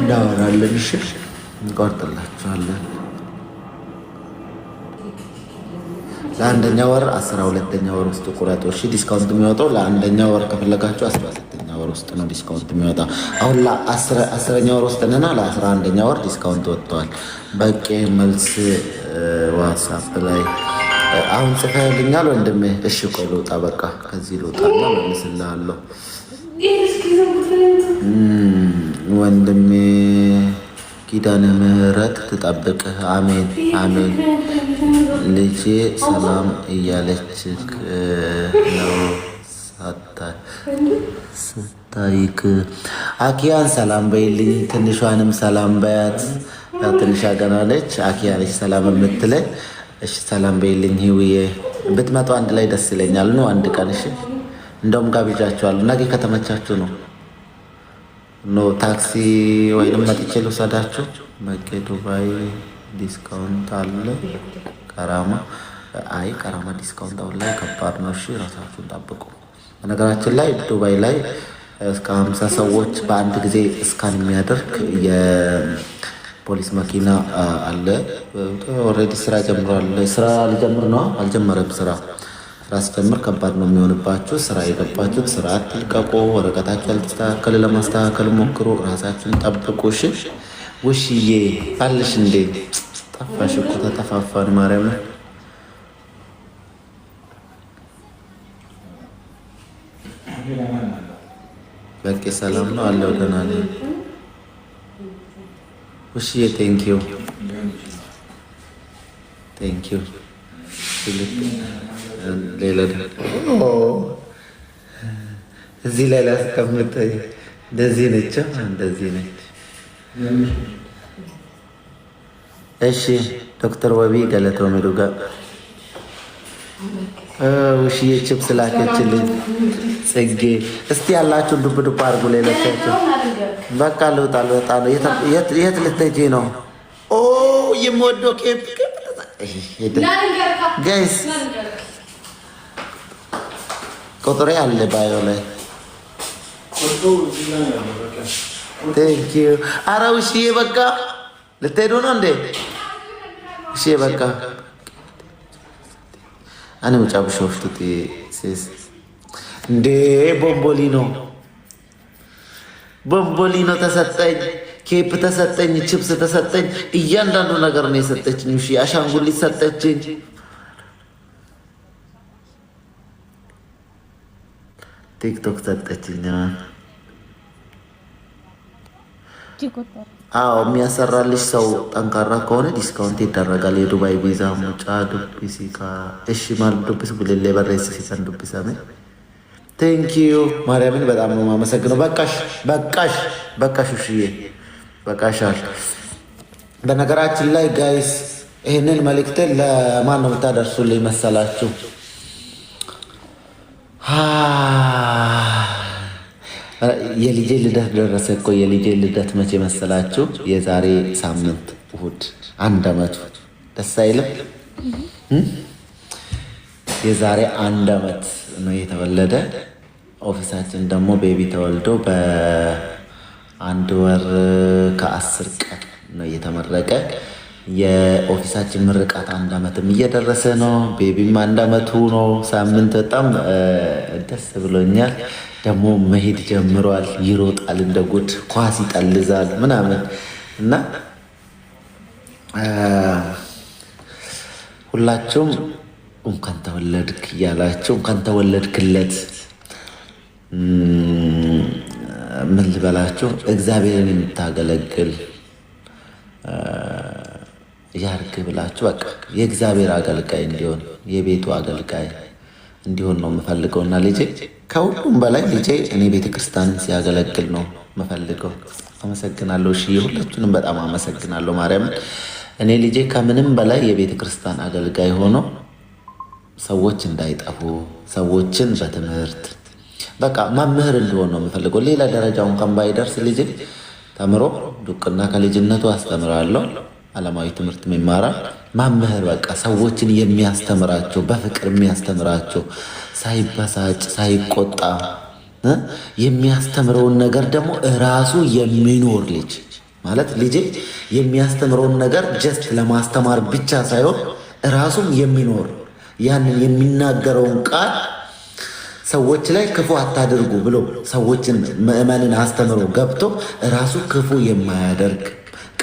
እናወራለን። እሺ እንቆርጥላችኋለን። ለአንደኛ ወር 12ኛ ወር ውስጥ ቁረጡ። እሺ discount የሚወጣው ለአንደኛ ወር ከፈለጋችሁ 12ኛ ወር ውስጥ ነው discount የሚወጣው። አሁን ለአስረኛ ወር ውስጥ ነና ለ11ኛ ወር discount ወጥተዋል። በቂ መልስ WhatsApp ላይ አሁን ጽፈህልኛል ወንድሜ። እሺ ቆይ ልውጣ፣ በቃ ከዚህ ልውጣና መልስልሃለሁ ወንድሜ። ኪዳነ ምሕረት ትጠብቅህ። አሜን አሜን። ልጄ ሰላም እያለች ነው ስታይክ። አኪያን ሰላም በይልኝ፣ ትንሿንም ሰላም በያት። ትንሿ ገና ነች። አኪያ ነች ሰላም የምትለኝ። እሺ ሰላም በይልኝ ህውዬ። ብትመጡ አንድ ላይ ደስ ይለኛል። ነው አንድ ቀን እሺ። እንደውም ጋብዣችኋለሁ። ነገ ከተመቻችሁ ነው። No ታክሲ ወይንም መጥቼ ልውሰዳችሁ። መቄ ዱባይ discount አለ። ቀራማ አይ ቀራማ discount አሁን ላይ ከባድ ነው። እሺ ራሳችሁን ጠብቁ። በነገራችን ላይ ዱባይ ላይ እስከ 50 ሰዎች በአንድ ጊዜ scan የሚያደርግ የፖሊስ መኪና አለ። Already ስራ ጀምሯል። ስራ ሊጀምር ነው። አልጀመረም። ስራ ሲጀምር ከባድ ነው የሚሆንባችሁ። ስራ የገባችሁት ስራ አትልቀቁ። ወረቀታችሁ ያልተስተካከለ ለማስተካከል ሞክሩ። ራሳችሁን ጠብቁ። እሺ ውሽዬ አለሽ እንዴ? ጠፋሽ እኮ ተጠፋፋን። ማርያም በቂ ሰላም ነው አለው። ደህና ነኝ ውሽዬ። Thank you thank you። ሌላ እዚህ ላይ ላስቀምጥ። እንደዚህ ነች፣ እንደዚህ ነች። እሺ ዶክተር ወቢ ገለቶ ሜዱጋ ውሽዬ ችፕስ ላከችልኝ ጽጌ። እስቲ ያላችሁን ዱብ ዱብ አድርጉ። ሌሎቻችሁ በቃ ልውጣ፣ ልወጣ ነው። የት ልትሄጂ ነው? ኦ የምወደው cap guys ቁጥሬ አለ bio ላይ። Thank you። አረ ውሽዬ በቃ ልትሄዱ ነው እንዴ? ውሽዬ በቃ አነ ሙጫ ብሾፍቱት ሴስ እንዴ ቦምቦሊኖ ቦምቦሊኖ ተሰጠኝ፣ ኬፕ ተሰጠኝ፣ ችፕስ ተሰጠኝ። እያንዳንዱ ነገር ነው የሰጠችኝ። ውሽዬ አሻንጉሊት ሰጠችኝ። ቲክቶክ ሰጠችኝ። አዎ የሚያሰራልሽ ሰው ጠንካራ ከሆነ discount ይደረጋል። የዱባይ ቪዛ ሙጫ ዱቢሲካ እሺ ማል ዱቢስ ብልሌ በሬስ ሲሰን ዱቢሰሜ thank you ማርያምን በጣም ነው የማመሰግነው። በቃሽ በቃሽ በቃሽ ውሽዬ በቃሻል። በነገራችን ላይ guys ይህንን መልእክትን ለማን ነው የምታደርሱልኝ መሰላችሁ? የልጄ ልደት ደረሰ እኮ። የልጄ ልደት መቼ መሰላችሁ? የዛሬ ሳምንት እሁድ አንድ አመቱ። ደስ አይልም? የዛሬ አንድ አመት ነው የተወለደ። Office ኣችን ደግሞ baby ተወልዶ በአንድ ወር ከ10 ቀን ነው እየተመረቀ። የ office ኣችን ምርቃት አንድ አመትም እየደረሰ ነው። Baby ም አንድ አመቱ ነው ሳምንት። በጣም ደስ ብሎኛል። ደግሞ መሄድ ጀምሯል። ይሮጣል እንደ ጉድ፣ ኳስ ይጠልዛል ምናምን እና ሁላችሁም እንኳን ተወለድክ እያላችሁ እንኳን ተወለድክለት ምን ልበላችሁ፣ እግዚአብሔርን የምታገለግል ያርግ ብላችሁ በቃ የእግዚአብሔር አገልጋይ እንዲሆን የቤቱ አገልጋይ እንዲሆን ነው የምፈልገው። እና ልጄ ከሁሉም በላይ ልጄ እኔ ቤተክርስቲያንን ሲያገለግል ነው የምፈልገው። አመሰግናለሁ። እሺ ሁላችሁንም በጣም አመሰግናለሁ። ማርያምን እኔ ልጄ ከምንም በላይ የቤተ ክርስቲያን አገልጋይ ሆኖ ሰዎች እንዳይጠፉ ሰዎችን በትምህርት በቃ መምህር እንዲሆን ነው የምፈልገው። ሌላ ደረጃውን እንኳን ባይደርስ ልጄ ተምሮ ዱቅና ከልጅነቱ አስተምራለሁ። ዓለማዊ ትምህርት ይማራል። መምህር በቃ ሰዎችን የሚያስተምራቸው በፍቅር የሚያስተምራቸው ሳይበሳጭ ሳይቆጣ የሚያስተምረውን ነገር ደግሞ እራሱ የሚኖር ልጅ ማለት ልጄ የሚያስተምረውን ነገር just ለማስተማር ብቻ ሳይሆን እራሱም የሚኖር ያንን የሚናገረውን ቃል ሰዎች ላይ ክፉ አታድርጉ ብሎ ሰዎችን ምዕመንን አስተምሮ ገብቶ እራሱ ክፉ የማያደርግ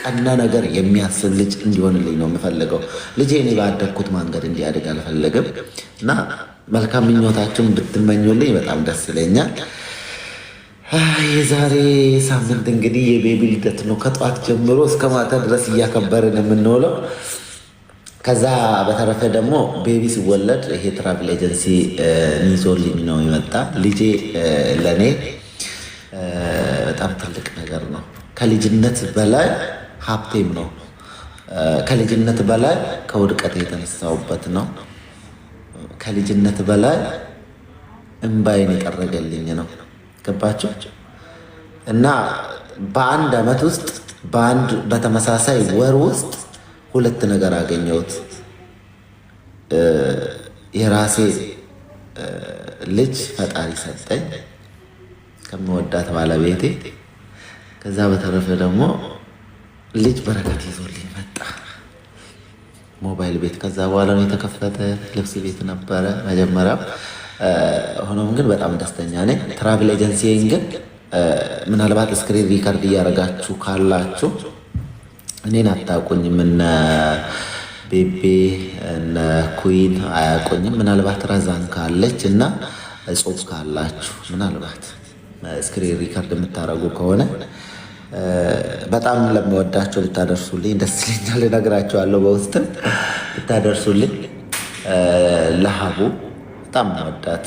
ቀና ነገር የሚያስብ ልጅ እንዲሆንልኝ ነው የምፈልገው። ልጄ እኔ ባደግኩት መንገድ እንዲያድግ አልፈልግም እና መልካም ምኞታችሁን ብትመኙልኝ በጣም ደስ ይለኛል። የዛሬ ሳምንት እንግዲህ የቤቢ ልደት ነው። ከጠዋት ጀምሮ እስከ ማታ ድረስ እያከበርን የምንውለው። ከዛ በተረፈ ደግሞ ቤቢ ሲወለድ ይሄ travel agency ይዞልኝ ነው የመጣ። ልጄ ለእኔ በጣም ትልቅ ነገር ነው። ከልጅነት በላይ ሀብቴም ነው። ከልጅነት በላይ ከውድቀት የተነሳውበት ነው። ከልጅነት በላይ እምባይን የጠረገልኝ ነው። ገባቸው እና በአንድ ዓመት ውስጥ በአንድ በተመሳሳይ ወር ውስጥ ሁለት ነገር አገኘሁት። የራሴ ልጅ ፈጣሪ ሰጠኝ ከምወዳት ባለቤቴ። ከዛ በተረፈ ደግሞ ልጅ በረከት ይዞልኝ መጣ። ሞባይል ቤት ከዛ በኋላ ነው የተከፈተ። ልብስ ቤት ነበረ መጀመሪያ። ሆኖም ግን በጣም ደስተኛ ነኝ። travel agency ን ግን ምናልባት screen record እያደረጋችሁ ካላችሁ እኔን አታውቁኝም። እነ ቤቤ እነ ኩዊን አያውቁኝም። ምናልባት ረዛን ካለች እና እጹብ ካላችሁ ምናልባት screen record የምታደርጉ ከሆነ በጣም ለምወዳቸው ብታደርሱልኝ ደስ ይለኛል። እነግራቸዋለሁ በውስጥም ብታደርሱልኝ። ለሀቡ በጣም መወዳት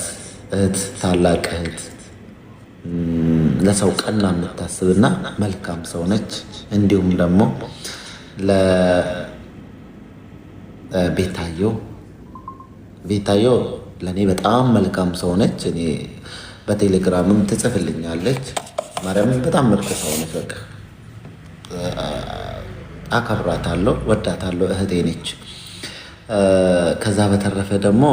እህት፣ ታላቅ እህት፣ ለሰው ቀና የምታስብና መልካም ሰው ነች። እንዲሁም ደግሞ ለቤታዮ ቤታዮ ለእኔ በጣም መልካም ሰው ነች። እኔ በቴሌግራምም ትጽፍልኛለች። ማርያምን በጣም ምርጥ ሰው ነች። በቃ አከብራታለሁ፣ ወዳታለሁ፣ እህቴ ነች። ከዛ በተረፈ ደግሞ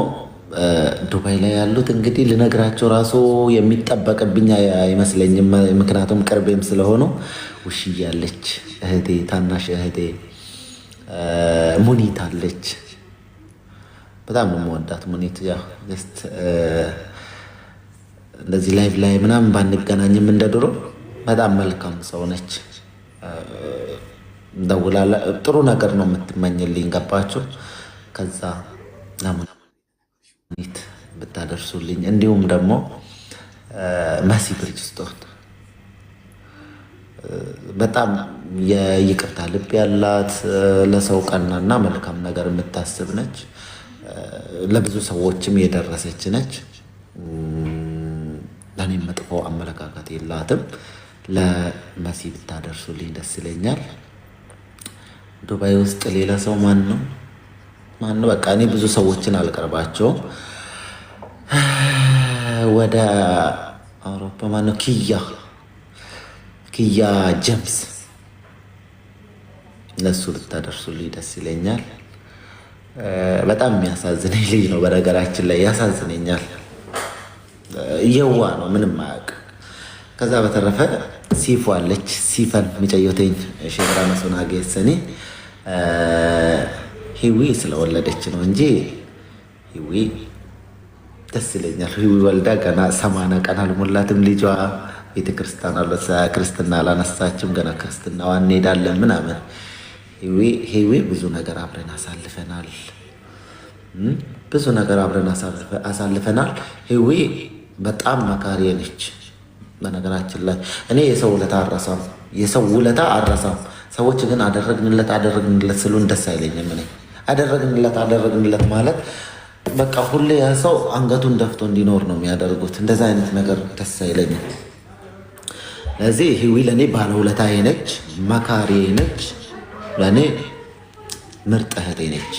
ዱባይ ላይ ያሉት እንግዲህ ልነግራቸው ራሱ የሚጠበቅብኝ አይመስለኝም። ምክንያቱም ቅርቤም ስለሆኑ ውሽዬ አለች እህቴ፣ ታናሽ እህቴ ሙኒት አለች። በጣም ነው የምወዳት ሙኒት። ያው just እንደዚህ live ላይ ምናምን ባንገናኝም እንደ ድሮ በጣም መልካም ሰው ነች። ደውላ ጥሩ ነገር ነው የምትመኝልኝ። ገባችሁ? ከዛ ለሙኒት ብታደርሱልኝ እንዲሁም ደግሞ መሲ ብርጅስቶን በጣም የይቅርታ ልብ ያላት ለሰው ቀናና መልካም ነገር የምታስብ ነች። ለብዙ ሰዎችም የደረሰች ነች። ለእኔም መጥፎ አመለካከት የላትም። ለመሲ ብታደርሱልኝ ደስ ይለኛል። ዱባይ ውስጥ ሌላ ሰው ማን ነው ማን ነው? በቃ እኔ ብዙ ሰዎችን አልቀርባቸውም። ወደ አውሮፓ ማን ነው? ኪያ ኪያ ጀምስ ለሱ ብታደርሱልኝ ደስ ይለኛል። በጣም የሚያሳዝነኝ ልጅ ነው። በነገራችን ላይ ያሳዝነኛል። የዋ ነው፣ ምንም አያውቅም። ከዛ በተረፈ ሲፎ አለች። ሲፈን ሚጨዮቴኝ ሼብራ መሶና ጌሰኒ ሂዊ ስለወለደች ነው እንጂ ሂዊ ደስ ይለኛል። ሂዊ ወልዳ ገና 80 ቀን አልሞላትም ልጇ። ቤተክርስቲያን ክርስትና አላነሳችም ገና። ክርስትናዋ እንሄዳለን ምናምን። ሂዊ ብዙ ነገር አብረን አሳልፈናል። ብዙ ነገር አብረን አሳልፈናል። ሂዊ በጣም መካሪ ነች። በነገራችን ላይ እኔ የሰው ውለታ አልረሳም፣ የሰው ውለታ አልረሳም። ሰዎች ግን አደረግንለት አደረግንለት ስሉን ደስ አይለኝም። እኔ አደረግንለት አደረግንለት ማለት በቃ ሁሌ ያ ሰው አንገቱን ደፍቶ እንዲኖር ነው የሚያደርጉት። እንደዛ አይነት ነገር ደስ አይለኝም። ለዚህ ህዊ ለእኔ ባለውለታዬ ነች፣ መካሪ ነች፣ ለእኔ ምርጥ እህቴ ነች።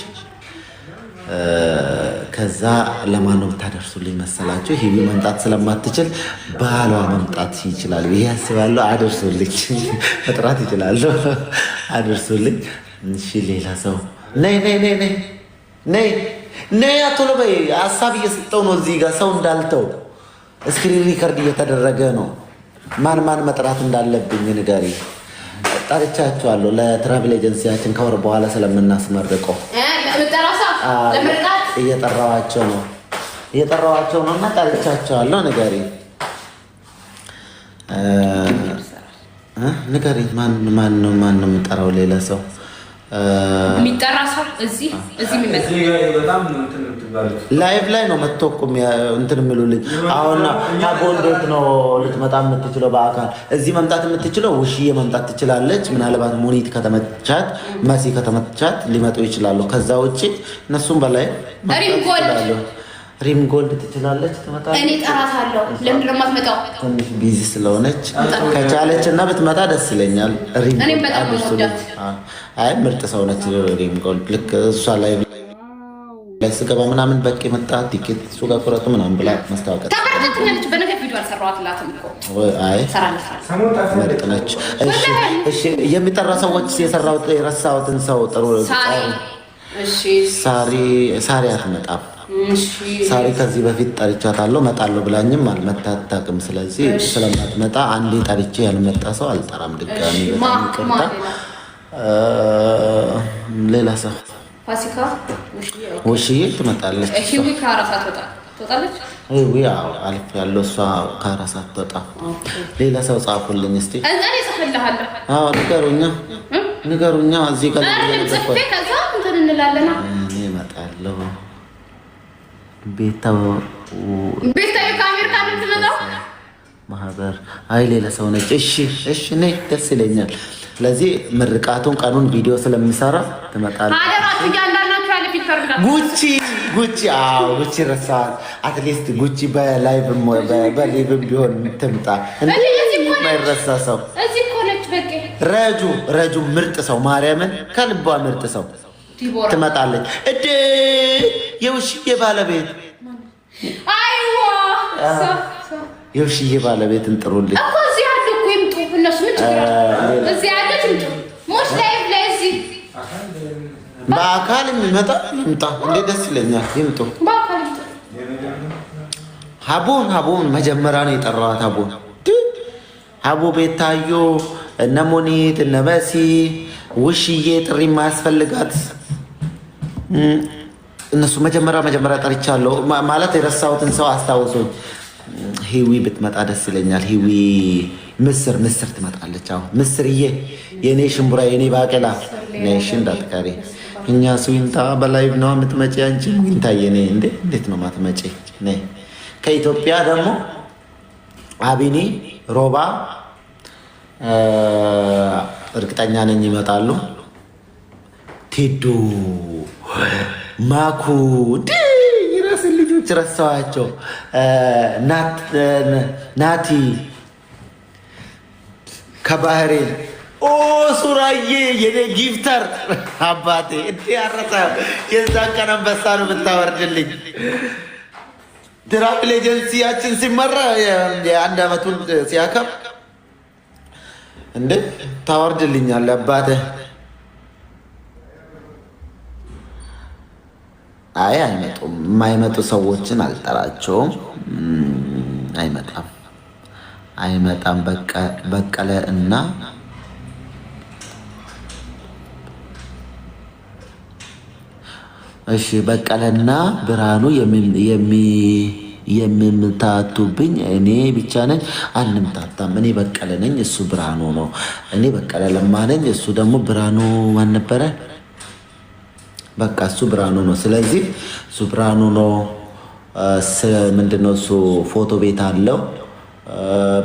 ከዛ ለማን ነው ብታደርሱልኝ መሰላችሁ? ሂዊ መምጣት ስለማትችል ባሏ መምጣት ይችላል ብዬ አስባለሁ። አደርሱልኝ፣ መጥራት ይችላለሁ። አደርሱልኝ። እሺ፣ ሌላ ሰው ነይ ነይ ነይ ነይ ነይ ነይ፣ አቶሎ በይ። ሀሳብ እየሰጠው ነው እዚህ ጋር ሰው እንዳልተው screen record እየተደረገ ነው። ማን ማን መጥራት እንዳለብኝ ንገሪ። ጠርቻቸዋለሁ። ለ travel agency ያችን ከወር በኋላ ስለምናስመርቀው እየጠራኋቸው ነው እየጠራኋቸው ነው እና ጠርቻቸዋለሁ። ንገሪ ንገሪ። ማን ማን ነው ማን ነው የምጠራው? ሌላ ሰው የሚጠራ ሰው እዚህ እዚህ የሚመጣ live ላይ ነው መጥቶ እኮ እንትን የሚሉልኝ። አሁን ታቦ እንዴት ነው ልትመጣ የምትችለው? በአካል እዚህ መምጣት የምትችለው ውሽዬ መምጣት ትችላለች። ምናልባት ሙኒት ከተመቻት፣ መሲ ከተመቻት ሊመጡ ይችላሉ። ከዛ ውጭ እነሱም በላይ ሪም ጎልድ ትችላለች፣ ትመጣለች። እኔ እጠራታለሁ። ለምንድን ነው የማትመጣው? ትንሽ busy ስለሆነች ከቻለች እና ብትመጣ ደስ ይለኛል። ሪም ጎልድ አይ ምርጥ ሰው ነች ሪም ጎልድ። ልክ እሷ ላይ ላይ ስገባ ምናምን በቃ የመጣ ቲኬት እሱ ጋር ቁረጡ ምናምን ብላ ማስታወቂያ ታበረታትኛለች። በነገር ቪዲዮ አልሰራኋትላትም እኮ አይ ምርጥ ነች። እሺ እሺ፣ የሚጠራ ሰዎች የሰራሁት የረሳሁትን ሰው ጥሩ። ሳሪ ሳሪ አትመጣም። ሳሪ ከዚህ በፊት ጠርቻታለሁ እመጣለሁ ብላኝም አልመታታቅም። ስለዚህ ስለማትመጣ አንዴ ጠርቼ ያልመጣ ሰው አልጠራም ድጋሚ። በጣም ይቅርታ። ሌላ ሰው ውሽዬ ትመጣለች። አልፍ ያለው እሷ ከአራስ አትወጣ። ሌላ ሰው ጻፉልኝ እስኪ። ንገሩኛ ንገሩኛ። እዚህ ጋር እኔ እመጣለሁ። ቤታ ማህበር አይ ሌላ ሰው ነች። እሺ እሺ፣ እኔ ደስ ይለኛል። ስለዚህ ምርቃቱን ቀኑን ቪዲዮ ስለሚሰራ ትመጣለህ። ጉቺ ጉቺ፣ አዎ ጉቺ ረሳት። at least ጉቺ በ live በ live ም ቢሆን ትምጣ። የማይረሳ ሰው ረጁ ረጁ፣ ምርጥ ሰው ማርያምን፣ ከልቧ ምርጥ ሰው ትመጣለች። እዴ የውሽዬ ባለቤት የውሽዬ ባለቤት እንጥሩልኝ እኮ እዚህ ያሉ እኮ ይምጡ እነሱ። ምን ችግር አለ? እዚህ ያሉት ይምጡ። ሞች live ላይ እዚህ በአካል የሚመጣ ይምጣ። እንዴ ደስ ይለኛል። ይምጡ። ሀቦን ሀቦን መጀመሪያ ነው የጠራኋት። ሀቦን ሀቦ ቤታዮ፣ እነ ሞኒት፣ እነ መሲ፣ ውሽዬ ጥሪ የማያስፈልጋት እነሱ መጀመሪያ መጀመሪያ ጠርቻለሁ። ማለት የረሳሁትን ሰው አስታውሶኝ። ሂዊ ብትመጣ ደስ ይለኛል። ሂዊ ምስር ምስር ትመጣለች። አሁን ምስርዬ፣ የኔ ሽምቡራ፣ የኔ ባቄላ ነሽ እንዳትቀሪ። እኛ ስዊንታ በ live ነው የምትመጪ። አንቺ ዊንታ የኔ እንዴ እንዴት ነው ማትመጪ? ነይ። ከኢትዮጵያ ደግሞ አቢኒ ሮባ እርግጠኛ ነኝ ይመጣሉ። ቴዶ ማኩ የራስን ልጆች ረሳኋቸው። ናቲ ከባህሬን ኦ ሱራዬ የኔ gifter አባቴ እንዲ ያረሳ የዛን ቀን አንበሳ ነው የምታወርድልኝ። travel agency ያችን ሲመራ የአንድ አመቱን ሲያከብ እንደ ታወርድልኛል አባቴ። አይ አይመጡም። የማይመጡ ሰዎችን አልጠራቸውም። አይመጣም አይመጣም። በቀለ እና እሺ በቀለና ብርሃኑ የሚምታቱብኝ እኔ ብቻ ነኝ። አንምታታም። እኔ በቀለ ነኝ፣ እሱ ብርሃኑ ነው። እኔ በቀለ ለማ ነኝ፣ እሱ ደግሞ ብርሃኑ ማን ነበረ? በቃ እሱ ብርሃኑ ነው። ስለዚህ እሱ ብርሃኑ ነው። ምንድነው እሱ ፎቶ ቤት አለው፣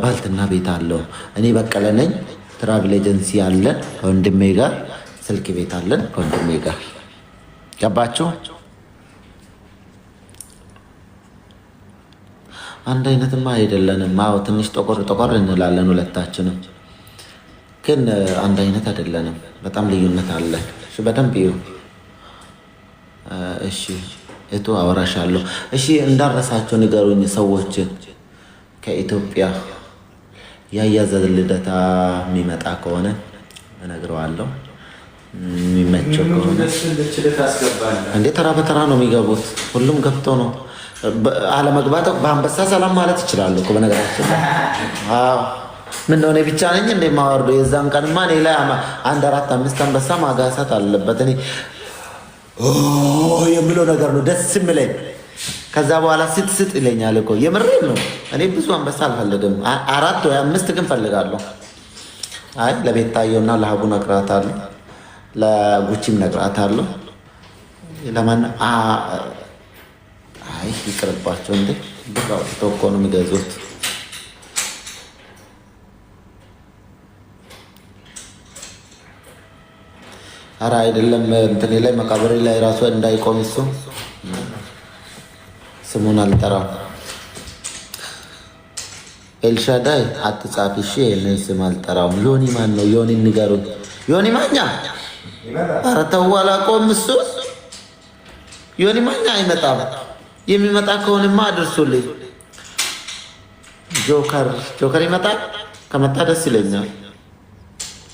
ባልትና ቤት አለው። እኔ በቀለ ነኝ። travel agency አለን ከወንድሜ ጋር፣ ስልክ ቤት አለን ከወንድሜ ጋር። ገባችሁ? አንድ አይነትማ አይደለንም። አዎ ትንሽ ጠቆር ጠቆር እንላለን ሁለታችንም፣ ግን አንድ አይነት አይደለንም። በጣም ልዩነት አለ። በደንብ እዩ። እሺ እቱ አወራሻለሁ። እሺ እንዳረሳቸው ንገሩኝ ሰዎችን ከኢትዮጵያ ያያዘ ልደታ የሚመጣ ከሆነ እነግረዋለሁ። የሚመቸው ከሆነ እንዴ ተራ በተራ ነው የሚገቡት። ሁሉም ገብቶ ነው አለመግባት። በአንበሳ ሰላም ማለት ይችላሉ እኮ በነገራችን። ምን ነው እኔ ብቻ ነኝ እንደ የማወርደው? የዛን ቀንማ እኔ ላይ አንድ አራት አምስት አንበሳ ማጋሳት አለበት። እኔ የምለው ነገር ነው ደስ የሚለኝ። ከዛ በኋላ ስጥ ስጥ ይለኛል እኮ የምሬን ነው። እኔ ብዙ አንበሳ አልፈልግም፣ አራት ወይ አምስት ግን ፈልጋለሁ። አይ ለቤታየውና ለሀቡ ነግራታለሁ፣ ለጉቺም ነግራታለሁ። ለማን አይ ይቅርባቸው እንዴ ብር አውጥተው እኮ ነው የሚገዙት። አረ አይደለም እንትኔ ላይ መቃብሬ ላይ ራሱ እንዳይቆም እሱ ስሙን አልጠራም። ኤልሻዳይ አትጻፊ እሺ። ይህንን ስም አልጠራውም። ዮኒ ማን ነው? ዮኒ ንገሩኝ። ዮኒ ማኛ? ኧረ ተው አላውቀውም። እሱ ዮኒ ማኛ አይመጣም። የሚመጣ ከሆነማ አድርሱልኝ። ጆከር ጆከር ይመጣል። ከመጣ ደስ ይለኛል።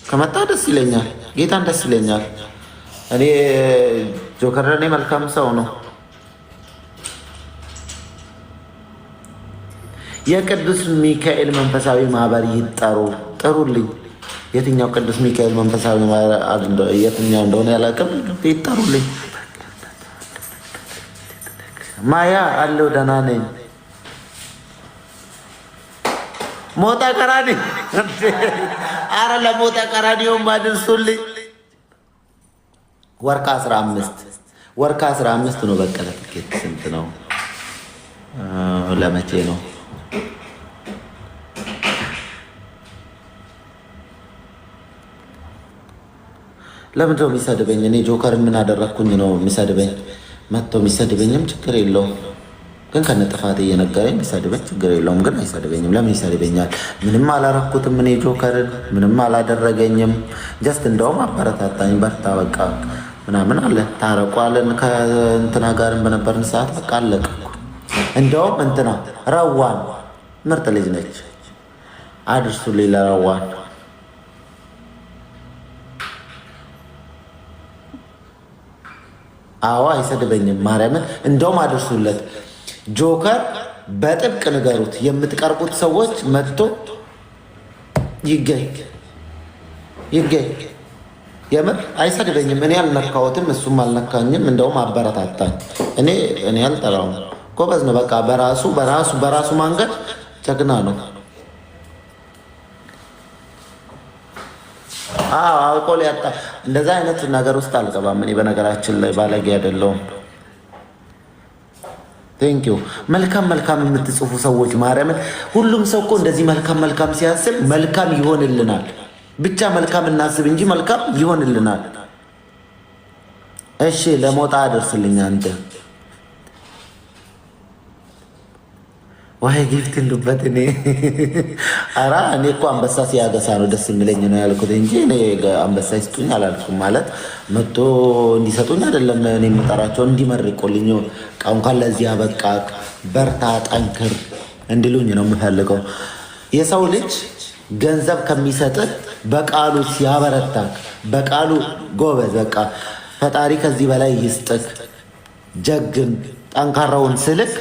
ከመጣ ደስ ይለኛል። ጌታን ደስ ይለኛል። እኔ ጆከር እኔ መልካም ሰው ነው። የቅዱስ ሚካኤል መንፈሳዊ ማህበር ይጠሩ ጥሩልኝ። የትኛው ቅዱስ ሚካኤል መንፈሳዊ ማህበር የትኛው እንደሆነ ያላቅም፣ ይጠሩልኝ። ማያ አለው ደህና ነኝ። ሞጣ ቀራኒ፣ አረ ለሞጣ ቀራኒዮም አድርሱልኝ። ወርካ 15 ወርካ 15 ነው። በቀለ ትኬት ስንት ነው? ለመቼ ነው? ለምንድን ነው የሚሰድበኝ? እኔ ጆከር ምን አደረግኩኝ ነው የሚሰድበኝ? መጥቶ የሚሰድበኝም ችግር የለውም፣ ግን ከነ ጥፋት እየነገረኝ የሚሰድበኝ ችግር የለውም፣ ግን አይሰድበኝም። ለምን ይሰድበኛል? ምንም አላረኩትም። እኔ ጆከርን ምንም አላደረገኝም። Just እንደውም አበረታታኝ፣ በርታ በቃ ምናምን አለ። ታረቁ አለን ከእንትና ጋርም በነበርን ሰዓት በቃ አለቀ። እንደውም እንትና ረዋን ምርጥ ልጅ ነች፣ አድርሱልኝ ለረዋን። አዎ አይሰድበኝም፣ ማርያምን እንደውም አድርሱለት። ጆከር በጥብቅ ንገሩት። የምትቀርቡት ሰዎች መጥቶ ይገኝ ይገኝ። የምር አይሰድበኝም። እኔ አልነካሁትም፣ እሱም አልነካኝም። እንደውም አበረታታኝ። እኔ እኔ አልጠላውም። ጎበዝ ነው። በቃ በራሱ በራሱ በራሱ መንገድ ጀግና ነው። አዎ አውቆ ሊያጣ እንደዛ አይነት ነገር ውስጥ አልገባም። እኔ በነገራችን ላይ ባለጌ አይደለሁም። Thank you መልካም መልካም የምትጽፉ ሰዎች ማርያምን፣ ሁሉም ሰው እኮ እንደዚህ መልካም መልካም ሲያስብ መልካም ይሆንልናል። ብቻ መልካም እናስብ እንጂ መልካም ይሆንልናል። እሺ ለሞጣ አደርስልኝ አንተ ዋይ gift እንዱበት። እኔ ኧረ እኔ እኮ አንበሳ ሲያገሳ ነው ደስ የሚለኝ ነው ያልኩት እንጂ እኔ አንበሳ ይስጡኝ አላልኩም። ማለት መጥቶ እንዲሰጡኝ አይደለም እኔ የምጠራቸው እንዲመርቁልኝ፣ እንኳን ለዚህ አበቃ፣ በርታ፣ ጠንክር እንዲሉኝ ነው የምፈልገው። የሰው ልጅ ገንዘብ ከሚሰጥህ በቃሉ ሲያበረታክ፣ በቃሉ ጎበዝ፣ በቃ ፈጣሪ ከዚህ በላይ ይስጥክ፣ ጀግን፣ ጠንካራውን ስልክ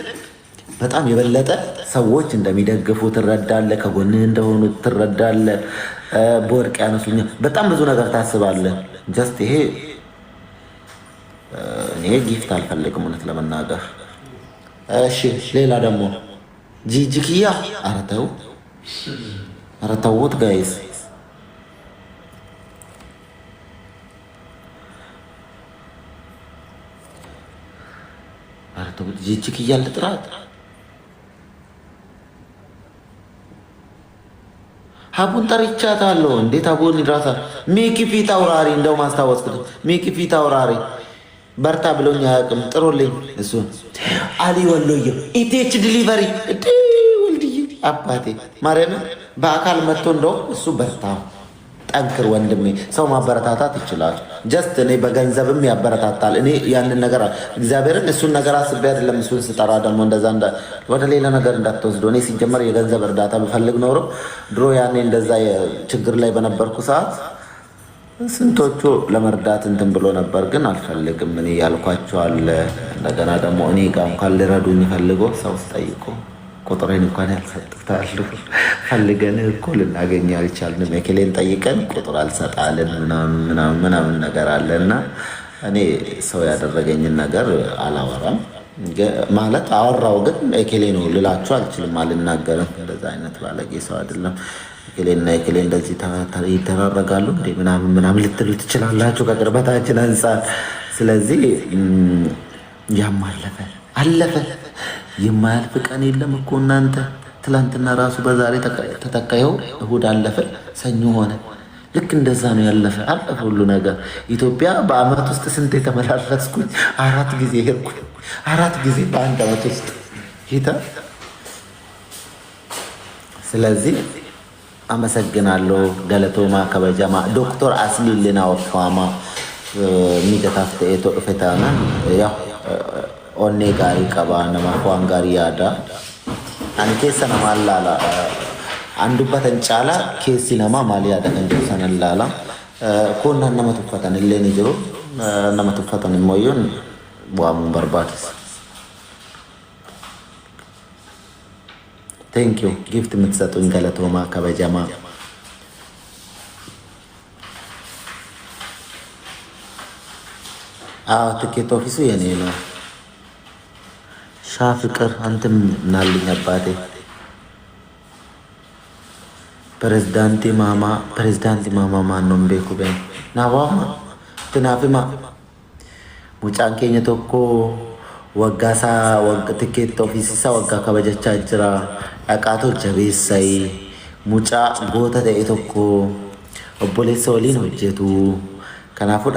በጣም የበለጠ ሰዎች እንደሚደግፉ ትረዳለህ። ከጎንህ እንደሆኑ ትረዳለህ። በወርቅ ያነሱኛል፣ በጣም ብዙ ነገር ታስባለህ። Just ይሄ እኔ gift አልፈልግም እውነት ለመናገር። እሺ ሌላ ደግሞ ጂጂክያ፣ ኧረ ተው፣ ኧረ ተውት guys። ኧረ ተውት ጂጂክያ ልጥራት። ሀቡን ጠርቻታለሁ። እንዴት ሀቡን ይራሳ ሚኪ ፊት አውራሪ እንደው ማስታወስኩት። ሚኪ ፊት አውራሪ በርታ ብሎኝ አያውቅም። ጥሩልኝ እሱ አሊ ወሎዬ ኢቴች delivery እዴ ወልድዬ አባቴ ማርያምን በአካል መጥቶ እንደውም እሱ በርታ ጠንክር ወንድሜ፣ ሰው ማበረታታት ይችላል። Just እኔ በገንዘብም ያበረታታል። እኔ ያንን ነገር እግዚአብሔርን እሱን ነገር አስቤ አይደለም። እሱን ስጠራ ደግሞ እንደዛ ወደ ሌላ ነገር እንዳትወስዶ። እኔ ሲጀመር የገንዘብ እርዳታ ብፈልግ ኖሮ ድሮ ያኔ እንደዛ ችግር ላይ በነበርኩ ሰዓት ስንቶቹ ለመርዳት እንትን ብሎ ነበር፣ ግን አልፈልግም እኔ ያልኳቸው አለ። እንደገና ደግሞ እኔ ጋር እንኳን ሊረዱኝ ፈልጎ ሰው ስጠይቆ ቁጥሬን እንኳን ያልሰጡት አሉ። ፈልገን እኮ ልናገኝ አልቻልንም። የክሌን ጠይቀን ቁጥር አልሰጣልን ምናምን ምናምን ነገር አለ እና እኔ ሰው ያደረገኝን ነገር አላወራም። ማለት አወራው ግን ኤኬሌ ነው ልላችሁ አልችልም፣ አልናገርም። እንደዛ አይነት ባለጌ ሰው አይደለም። ኤኬሌና ኤኬሌ እንደዚህ ይተራረጋሉ እንዴ ምናምን ምናምን ልትሉ ትችላላችሁ ከቅርበታችን አንጻር። ስለዚህ ያም አለፈ አለፈ። የማያልፍ ቀን የለም እኮ እናንተ። ትላንትና ራሱ በዛሬ ተተካየው እሁድ አለፈ፣ ሰኞ ሆነ። ልክ እንደዛ ነው ያለፈ አለፈ ሁሉ ነገር። ኢትዮጵያ በአመት ውስጥ ስንት የተመላለስኩኝ? 4 ጊዜ ሄድኩኝ። 4 ጊዜ በአንድ አመት ውስጥ ሂታ። ስለዚህ አመሰግናለሁ። galatoomaa kabajamaa ዶክተር አስሊልና ወፋማ ሚጀታፍ ta'eetu dhufe taanaan ያው onnee gaarii qaba namaaf waan gaarii yaada. Ani keessa namaa laala. An dubbatan caalaa keessi namaa maal yaada kan jedhu sanan laala. Koonnaan nama tuffatan illee ni jiru. Nama tuffatan immoo waamuun barbaachisa. Thank you gift የምትሰጡኝ galatoomaa kabajamaa. አዎ ticket office ኡ የኔ ነው። ሻ ፍቅር አንተም ናልኝ አባቴ። ፕሬዝዳንቲ ማማ ማነው ቤኩ በ ናዋማ ትናፍማ mucaan keenya tokko waggaa isaa tikeetti ofiisisaa waggaa kabajachaa jira. Dhaqaatoo jabeessai mucaa goota ta'e tokko obboleessa waliin hojjetu. Kanaafuu